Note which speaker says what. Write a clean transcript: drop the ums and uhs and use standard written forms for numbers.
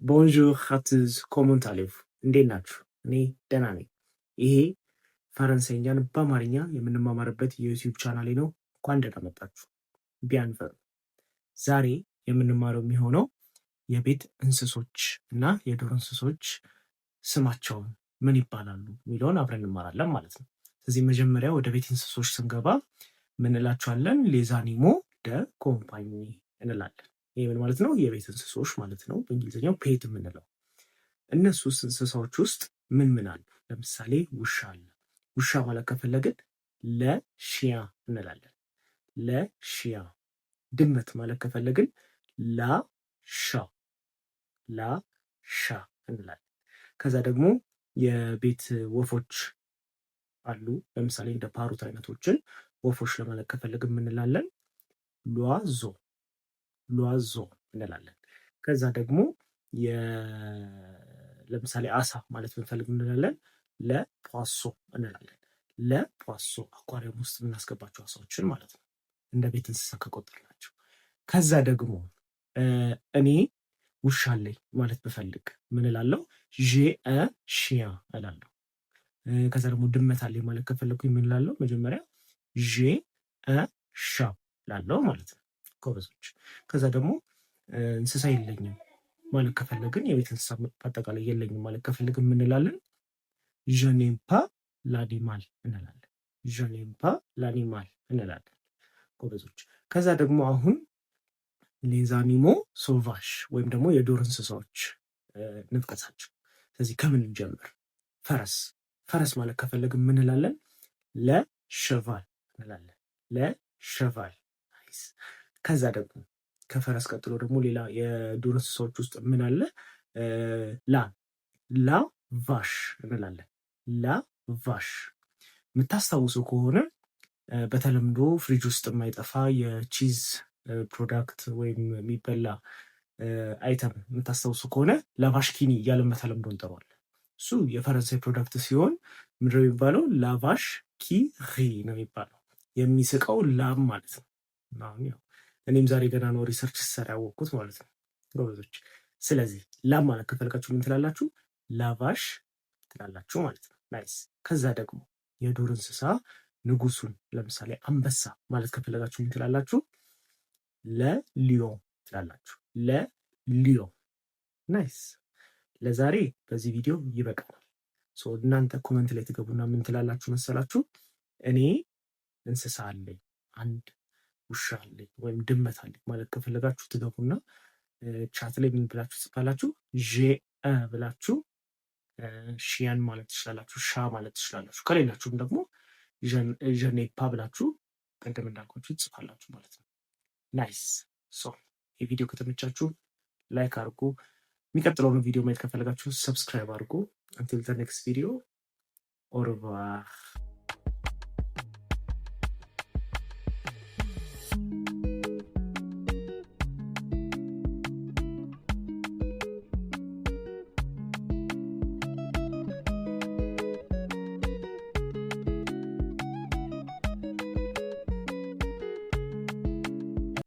Speaker 1: Bonjour à tous, comment allez-vous? እንዴት ናችሁ? እኔ ደህና ነኝ። ይሄ ፈረንሳይኛን በአማርኛ የምንማማርበት የዩቲዩብ ቻናሌ ነው። እንኳን ደህና መጣችሁ። Bienvenue። ዛሬ የምንማረው የሚሆነው የቤት እንስሶች እና የዱር እንስሶች ስማቸውን ምን ይባላሉ የሚለውን አብረን እንማራለን ማለት ነው። ስለዚህ መጀመሪያ ወደ ቤት እንስሶች ስንገባ ምን እንላቸዋለን? Les animaux de compagnie እንላለን። ይህ ምን ማለት ነው? የቤት እንስሶች ማለት ነው። በእንግሊዝኛው pet የምንለው። እነሱስ እንስሳዎች ውስጥ ምን ምን አሉ? ለምሳሌ ውሻ አለ። ውሻ ማለት ከፈለግን le chien እንላለን። Le chien። ድመት ማለት ከፈለግን la chat፣ la chat እንላለን። ከዛ ደግሞ የቤት ወፎች አሉ። ለምሳሌ እንደ parrot አይነቶችን ወፎች ለማለት ከፈለግን ምን እንላለን? L'oiseau፣ l'oiseau እንላለን። ከዛ ደግሞ ለምሳሌ አሳ ማለት ብንፈልግ እንላለን? Le poisson እንላለን። Le poisson፣ aquarium ውስጥ የምናስገባቸው አሳዎችን ማለት ነው፣ እንደ ቤት እንስሳ ከቆጠርናቸው። ከዛ ደግሞ እኔ ውሻ አለኝ ማለት ብፈልግ ምን እላለሁ? J'ai un chien እላለሁ። ከዛ ደግሞ ድመት አለኝ ማለት ከፈለግኩኝ ምን እላለሁ? መጀመሪያ j'ai un chat እላለሁ ማለት ነው። ጎበዞች። ከዛ ደግሞ እንስሳ የለኝም ማለት ከፈለግን፣ የቤት እንስሳ በአጠቃላይ የለኝም ማለት ከፈለግን ምን እንላለን? Je n'ai pas l'animal እንላለን። Je n'ai pas l'animal እንላለን። ጎበዞች። ከዛ ደግሞ አሁን les animaux sauvages ወይም ደግሞ የዱር እንስሳዎች እንጥቀሳቸው። ስለዚህ ከምን እንጀምር? ፈረስ። ፈረስ ማለት ከፈለግን ምን እንላለን? Le cheval እንላለን። Le cheval። ከዛ ደግሞ ከፈረስ ቀጥሎ ደግሞ ሌላ የዱር እንስሳዎች ውስጥ ምን አለ? ላም፣ la vache እንላለን። La vache። የምታስታውሱ ከሆነ በተለምዶ ፍሪጅ ውስጥ የማይጠፋ የ cheese product ወይም የሚበላ item የምታስታውሱ ከሆነ La Vache qui rit እያለን በተለምዶ እንጠራዋለን። እሱ የፈረንሳይ product ሲሆን ምንድነው የሚባለው? La vache qui rit ነው የሚባለው፣ የሚስቀው ላም ማለት ነው። እኔም ዛሬ ገና ነው research ስሰራ ያወቅኩት ማለት ነው ጎበዞች። ስለዚህ ላም ማለት ከፈለጋችሁ ምን ትላላችሁ? La vache ትላላችሁ ማለት ነው። Nice። ከዛ ደግሞ የዱር እንስሳ ንጉሱን ለምሳሌ አንበሳ ማለት ከፈለጋችሁ ምን ትላላችሁ? Le lion ትላላችሁ። Le lion። Nice። ለዛሬ በዚህ ቪዲዮ ይበቃናል። እናንተ comment ላይ ትገቡና ምን ትላላችሁ መሰላችሁ? እኔ እንስሳ አለኝ፣ አንድ ውሻ አለኝ ወይም ድመት አለኝ ማለት ከፈለጋችሁ ትገቡና chat ላይ ምን ብላችሁ ትጽፋላችሁ? J'ai un ብላችሁ chien ማለት ትችላላችሁ፣ chat ማለት ትችላላችሁ። ከሌላችሁም ደግሞ je n'ai pas ብላችሁ ቅድም እንዳልኳችሁ ትጽፋላችሁ ማለት ነው። Nice። So ይህ ቪዲዮ ከተመቻችሁ like አድርጉ። የሚቀጥለውን ቪዲዮ ማየት ከፈለጋችሁ subscribe አድርጉ። Until the next video, au revoir.